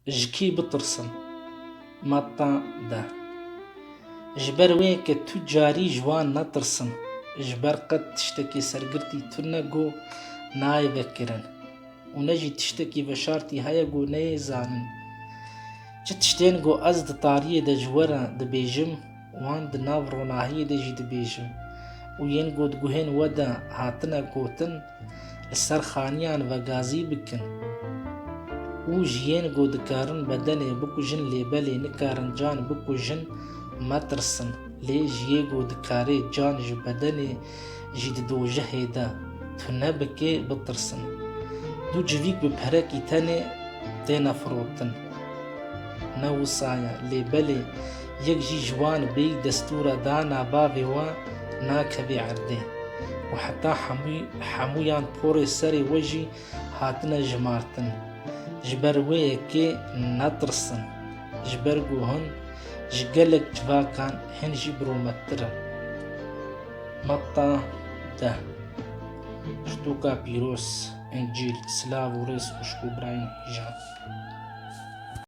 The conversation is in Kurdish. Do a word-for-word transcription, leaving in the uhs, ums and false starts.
Ji kî bitirsin? Matta deh. Ji ber wê ke tu carî ji wan netirsin, ji ber qet tiştekê sergirtî tune ku nayê vekirin û ne jî tiştekî veşartî heye ku neyê zanin. Çi tiştên ku ez di tariyê de ji we re dibêjim, wan di nav ronahiyê de jî dibêjim û yên ku di guhên we de hatine gotin, li ser xaniyan vegazî bikin û ji yên ku dikarin bedenê bikujin lê belê nikarin can bikujin, metirsin. Lê ji yê ku dikarê can ji bedenê jî di dojehê de tune bikê, bitirsin. Du civîk bi perekî tenê têne firotin. Ne wisa ye, lê belê yek jî ji wan bêyî destûra dana bavê we nakevê erdê û heta hemû-, hemûyan porê serê we jî hatine jimartin. Ji ber wê yekê netirsin, ji ber ku hûn ji gelek civakan hin jî bi rûmettir in. Matta deh. Ji toka pîroz, Încîl, silav û rêz xweşik û birayên hêja.